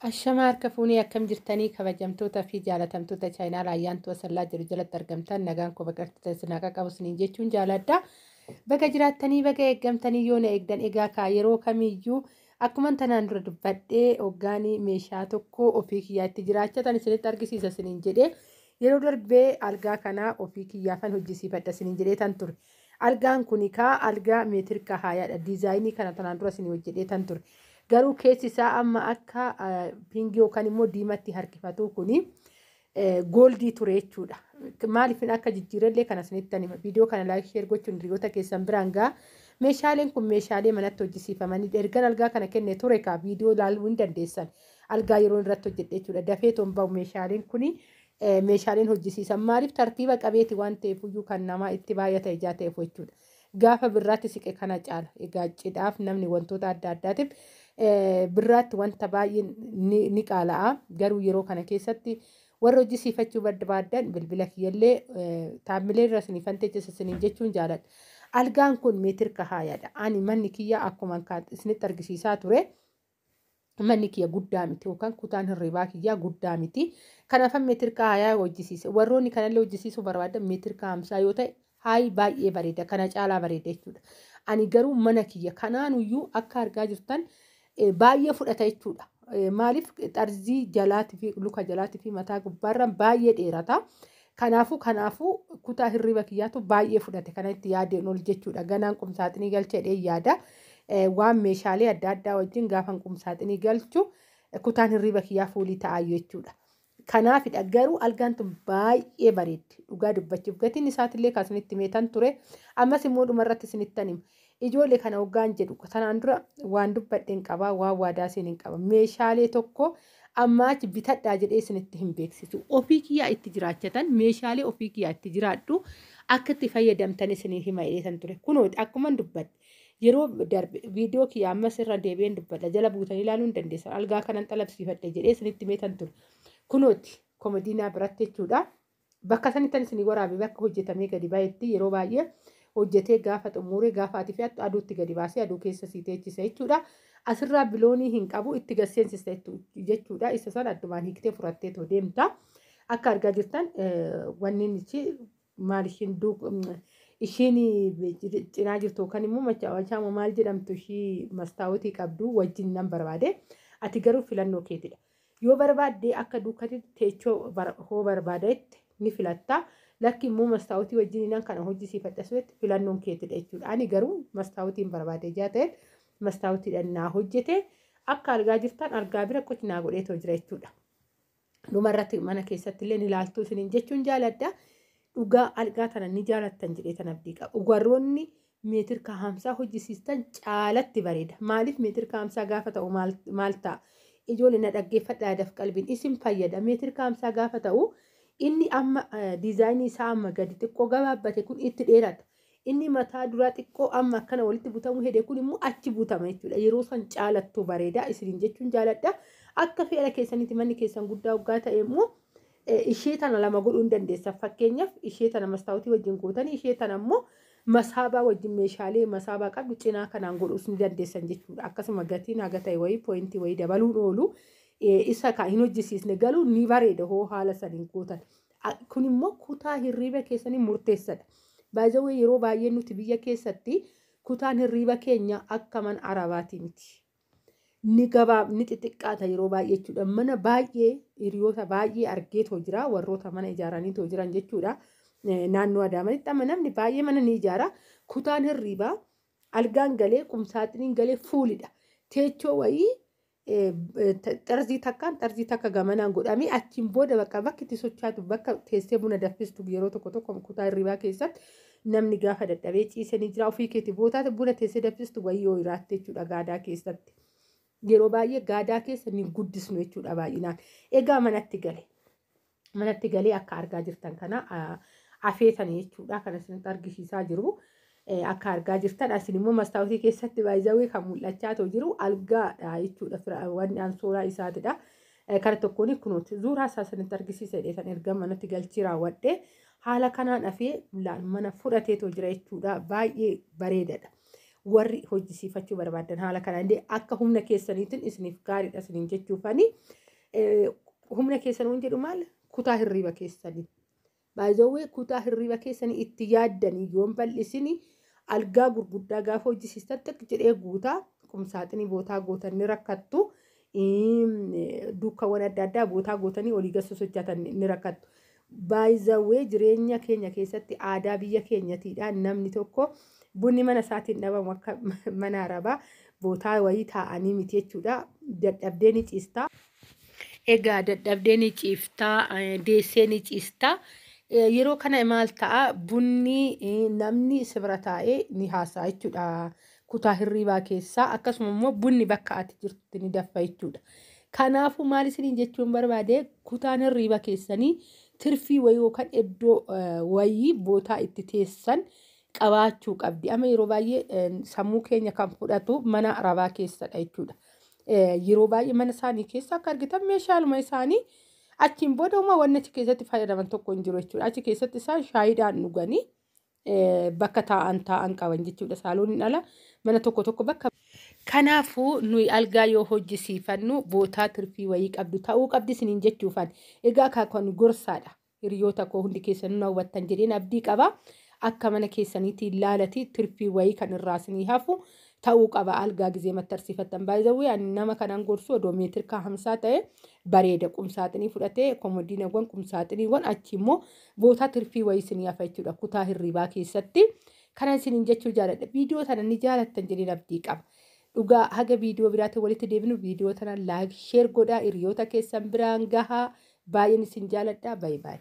Ashamaa harka fuunee akkam jirtanii kabajamtoota fi jaalatamtoota chaayinaa Ayyaantuu Asallaa jiru jalatti argamtan nagaan koo baqartita isin haqa qabu isiniin jechuun jaaladha. Baga jiraattanii baga eeggamtanii yoo na eegdan egaa kaa yeroo kamiyyuu akkuma tanaan dura dubbadhee hoggaanii meeshaa tokko ofii kiyyaatti jiraachatan isinitti argisiisa isiniin jedhee yeroo darbee algaa kanaa ofii kiyyaafan hojjisiifadha isiniin jedhee tan ture. Algaan kun kaa algaa meetirka haayaadha. Diizaayinii kana tanaan dura isinii hojjedhee tan ture. Garuu keessi isaa amma akka pingii yookaan immoo diimatti harkifatu kuni gooldii ture jechuudha. Maaliif akka jijjiirallee kana isinitti hima. Viidiyoo kana laayik sheer gochuun hiriyoota keessan biraan ga'a. Meeshaaleen kun meeshaalee manatti hojjisiifamanii ergan algaa kana kenne ture kaa viidiyoo ilaaluu hin dandeessan. Algaa yeroo irratti hojjedhe jechuudha. Dafee toon bahu meeshaaleen kuni meeshaaleen hojjisiisan maaliif tartiiba qabeeti waan ta'eef iyyuu kan namaa itti baay'ata ijaa ta'eef jechuudha. Gaafa birraatti siqe kana caala. Egaa cidhaaf namni wantoota adda addaatiif birraatti wanta baay'een ni qaala'a. Garuu yeroo kana keessatti warra hojjisiifachuu barbaadan bilbila kiyyallee taammilee irra isiniifan teechisa isiniin jechuun jaaladha. Algaan kun meetirka haayaadha. Ani manni kiyya akkuma isinitti argisiisaa ture. Manni kiyya guddaa miti yookaan kutaan hirribaa kiyyaa guddaa miti. Kanaafan meetirka haayaa hojjisiise. Warroonni kanallee hojjisiisuu barbaadan meetirka 50 yoo ta'e haayi baay'ee bareeda. Kana caalaa bareeda jechuudha. Ani garuu mana kiyya kanaanuyyuu akka argaa jirtan baay'ee fudhata jechuudha. Maaliif xarzii jalaatii fi luka jalaatii fi mataa gubbaarraan baay'ee dheerata. Kanaafuu kutaa hirriba kiyyaatu baay'ee fudhate kana itti yaadeen ol jechuudha. Ganaan qumsaaxinii galchee yaada. Waan meeshaalee adda addaa wajjin gaafan qumsaaxinii galchu kutaan hirriba kiyyaa fuulii ta'aa jechuudha. Kanaafidha garuu algaan tun baay'ee bareeddi. Dhugaa dubbachuuf gatiin isaatillee kan isinitti meetan ture. Ammas immoo dhumarratti isinittan hima. Ijoollee kana hoggaan jedhu tanaan dura waan dubbadheen qaba waan waadaa isin hin qaba. Meeshaalee tokko amma achi bitadhaa jedhee isinitti hin beeksisu. Ofii kiyyaa itti jiraachatan meeshaalee ofii kiyyaa itti jiraadhu akka itti fayyadamtan isinii hima jedheetan ture. Kunoo akkuma dubbadhe. Yeroo darbe viidiyoo kiyya ammas irra deebi'een dubbadha. Jala buutanii ilaaluu hin dandeessan. Algaa kanan xalabsiifadhe jedhee isinitti meetan ture. Kunooti komodiinaa biratti jechuudha. Bakka sanittan isinii waraabe bakka hojjetamee gadi bahetti yeroo baay'ee hojjetee gaafa xumuree gaafa ati fe'attu aduutti gadi baasee aduu keessa sii teechisa jechuudha. Asirraa biloonii hin qabu itti gasseensista jechuudha. Isa sana addumaan hiiktee furattee too deemta. Akka argaa jirtan wanni ichi maal ishiin ishiin cinaa jirtu yookaan immoo machaawwachaama maal jedhamtu ishii mastaawotii qabdu wajjin nan barbaade. Ati garuu filannoo keetidha. Yoo barbaadde akka duukatti teechoo hoo barbaadetti ni filatta. Lakki immoo mastaawotii wajjin nan kana hojjisiifadha su'etti filannoon keetidha jechuudha. Ani garuu mastaawotiin barbaade ijaa ta'e mastaawotiidhaan naa hojjete akka argaa jirtan argaa bira qoci naa godheetoo jira jechuudha. Dhumarratti mana keessatti illee ni ilaaltuu isiniin jechuun jaaladha. Dhugaa algaa tana ni jaalattan jedhee tan abdii qaba. Warroonni meetirka 50 hojjisiistan caalatti bareeda. Maaliif meetirka 50 gaafa ta'u maal ta'a? Ijoollee na dhaggeeffadhaa yaadaaf qalbiin isin fayyada. Meetirka 50 gaafa ta'u inni amma diizaayinii isaa amma gadi xiqqoo gabaabbate kun itti dheerata. Inni mataa duraa xiqqoo amma akkana walitti butamuu hede kun immoo achi butama jechuudha. Yeroo san caalattuu bareeda isiniin jechuun jaaladha. Akka fedha keessanitti manni keessan guddaa waggaa ta'e immoo ishee tana lama godhuu hin dandeessan. Fakkeenyaaf ishee tana mastaawotii wajjin gootanii ishee tana immoo masaabaa wajjin meeshaalee masaabaa qabdu cinaa kanaan godhuus ni dandeessan jechuudha. Akkasuma gatiin haga ta'e wayii pooyintii wayii dabaluun oolu isa kan hin hojjisiisne galuu ni bareeda hoo haala saniin gootan. Kun immoo kutaa hirriiba keessanii murteessadha. Baay'ee yeroo baay'ee nuti biyya keessatti kutaan hirriiba keenya akka mana arabaati miti. Ni gabaab ni xixiqqaata yeroo baay'ee jechuudha. Mana baay'ee hiriyoota baay'ee argeetoo jira warroota mana ijaaraniitoo jiran jechuudha. Naannoo Adaamaatti amma namni baay'ee mana ni ijaara. Kutaan hirriibaa algaan galee qumsaaxiniin galee fuulidha. Teechoo wayii xarzii takkaan xarzii takka gamanaan godhamee achiin booda bakka bakki itti sochaatu bakka teessee buna daffistu yeroo tokko tokko kutaa hirribaa keessatti namni gaafa dadhabee ciisee ni jira ofii keetii bootaate buna teessee daffistu wayii yoo jiraatte jechuudha gaadaa keessatti. Yeroo baay'ee gaadaa keessa ni guddisnu jechuudha baay'inaan. Egaa manatti gale. Manatti galee akka argaa jirtan kana afeetan jechuudha kan isinitti argisiisaa jiru. Akka argaa jirtan asin immoo mastaawotii keessatti baay'ee kan mul'achaa jiru algaadha jechuudha. Wanni ansoolaa isaatidha. Kara tokkoon kunuuti zuuraa isaa isinitti argisiisa jedhee erga manatti galchii raawwadhee haala kanaan afee mana fudhateetoo jira jechuudha. Baay'ee bareedadha. Warri hojjisiifachuu barbaadan haala kanaan illee akka humna keessaniitiin isiniif gaariidha isiniin jechuufani. Humna keessan waan jedhu maal, kutaa hirriiba keessanii. Baay'ee kutaa hirriiba keessanii itti yaaddanii yoon bal'isini, algaa gurguddaa gaafa hojjisiistan xiq jedhee guutaa, qumsaaxinii bootaa gootan ni rakkattu. Dukkawwan adda addaa bootaa gootanii olii gad sosochaatan ni rakkattu. Baay'ee jireenya keenya keessatti aadaa biyya keenyatiidha, namni tokko bunni mana isaatiin dhabamu akka mana arabaa bootaa wayii taa'anii miti jechuudha. Dadhabdee ni ciistaa. Egaa dadhabdee ni ciiftaa, deessee ni ciistaa. Yeroo kana maal ta'a? Bunni namni sibira taa'ee ni haasa'a jechuudha. Kutaa hirriibaa keessaa akkasuma immoo bunni bakka ati jirtutti ni daffa jechuudha. Kanaafuu maal isiniin jechuun barbaade, kutaan hirriiba keessanii tirfii wayii yookaan iddoo wayii bootaa itti teessan qabaachuu qabdi. Amma yeroo baay'ee sammuu keenya kan fudhatu mana arabaa keessadha jechuudha. Yeroo baay'ee mana isaanii keessa akka argitan meeshaaluma isaanii achiin booda uumaa wanni achi keessatti fayyadaman tokko hin jiru jechuudha. Achi keessatti isaan shaayiidhaan dhuganii bakka taa'an taa'an qaban jechuudha. Saalooniin ala mana tokko tokko bakka. Kanaafuu nuyi algaa yoo hojjisiifannu bootaa tirfii wayii qabdu ta'uu qabdi isiniin jechuufan. Egaa kan gorsaadha. Hiriyoota koo hundi keessanuu na hubattan jedheen abdii qaba. Akka mana keessaniitiin ilaalatii tirfii wayii kan irraa isinii hafu ta'uu qaba algaa gizee maxxansiifattan. Baay'ee ani nama kanaan gorsu, odoo meetirkaa 50 ta'e bareeda. Qumsaaxinii fudhatee, komodiinawwan, qumsaaxiniiwwan, achi immoo bootaa tirfii wayii isinii hafa jechuudha kutaa hirribaa keessatti. Kana isiniin jechuu jaaladha. Viidiyoo tana ni jaalattan jedheen abdii qaba. Dhugaa haga viidiyoo biraatiin walitti deebinu, viidiyoo tana like, share godhaa, hiriyoota keessan biraan gahaa. Baay'een isin jaaladha. Baay'ee baay'ee.